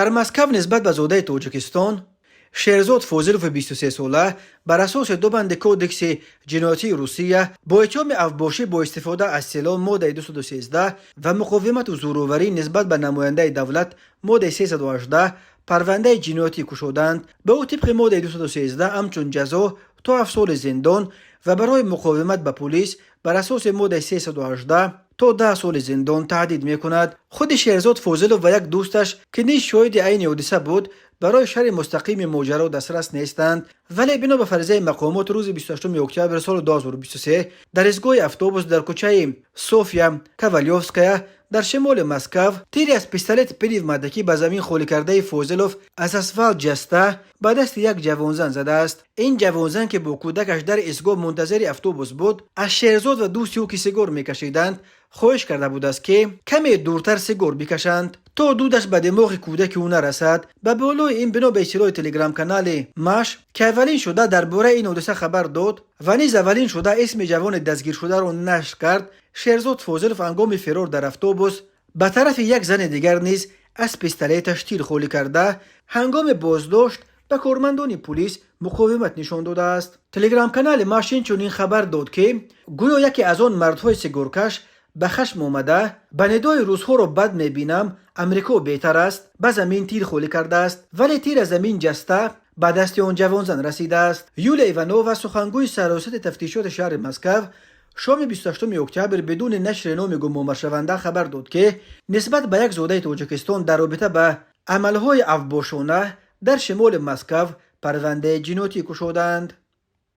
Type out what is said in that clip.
Дар Москав нисбат ба зодаи Тоҷикистон Шерзод Фозилови 23-сола бар асоси ду банди Кодекси ҷиноятии Русия бо иттиҳоми авбошӣ бо истифода аз силоҳ, моддаи 213, ва муқовимату зӯроварӣ нисбат ба намояндаи давлат, моддаи 318, парвандаи ҷиноятӣ кушоданд. Ба ӯ тибқи моддаи 213 ҳамчун ҷазо то 7 соли зиндон ва барои муқовимат ба пулис бар асоси моддаи 318 то 10 соли зиндон таҳдид мекунад. Худи Шерзод Фозилов ва як дӯсташ, ки низ шоҳиди айни ҳодиса буд, барои шарҳи мустақими моҷаро дастрас нестанд. Вале бино ба фаризаи мақомот, рӯзи 28 октябри соли 2023 дар истгоҳи автобус дар кӯчаи Софья Ковалёвская дар шимоли Москав тире аз пистолети пневматикӣ ба замин холӣ кардаи Фозилов аз асфалт ҷаста ба дасти як ҷавонзан задааст. Ин ҷавонзан, ки бо кӯдакаш дар истгоҳ мунтазири автобус буд, аз Шерзод ва дӯсти ӯ, ки сигор мекашиданд, хоҳиш карда будааст, ки каме дуртар сигор бикашанд, то дудаш ба димоғи кӯдаки ӯ нарасад. Ба болои ин, бино ба иттилои телеграм-канали Маш, ки аввалин шуда дар бораи ин ҳодиса хабар дод ва низ аввалин шуда исми ҷавони дастгиршударо нашр кард, Шерзод Фозилов ҳангоми фирор дар автобус ба тарафи як зани дигар низ аз пистолеташ тир холӣ карда, ҳангоми боздошт ба кормандони пулис муқовимат нишон додааст. Телеграм-канали Маш инчунин хабар дод, ки гӯё яке аз он мардҳои сигоркаш ба хашм омада, ба нидои «Русҳоро бад мебинам, Амрико беҳтар аст» ба замин тир холӣ кардааст, вале тир аз замин ҷаста ба дасти он ҷавонзан расидааст. Юлия Иванова, сухангӯи Сарраёсати тафтишоти шаҳри Москав, шоми 28 октябр бидуни нашри номи гумонбаршаванда хабар дод, ки нисбат ба як зодаи Тоҷикистон дар робита ба амалҳои авбошона дар шимоли Москав парвандаи ҷиноятӣ кушодаанд.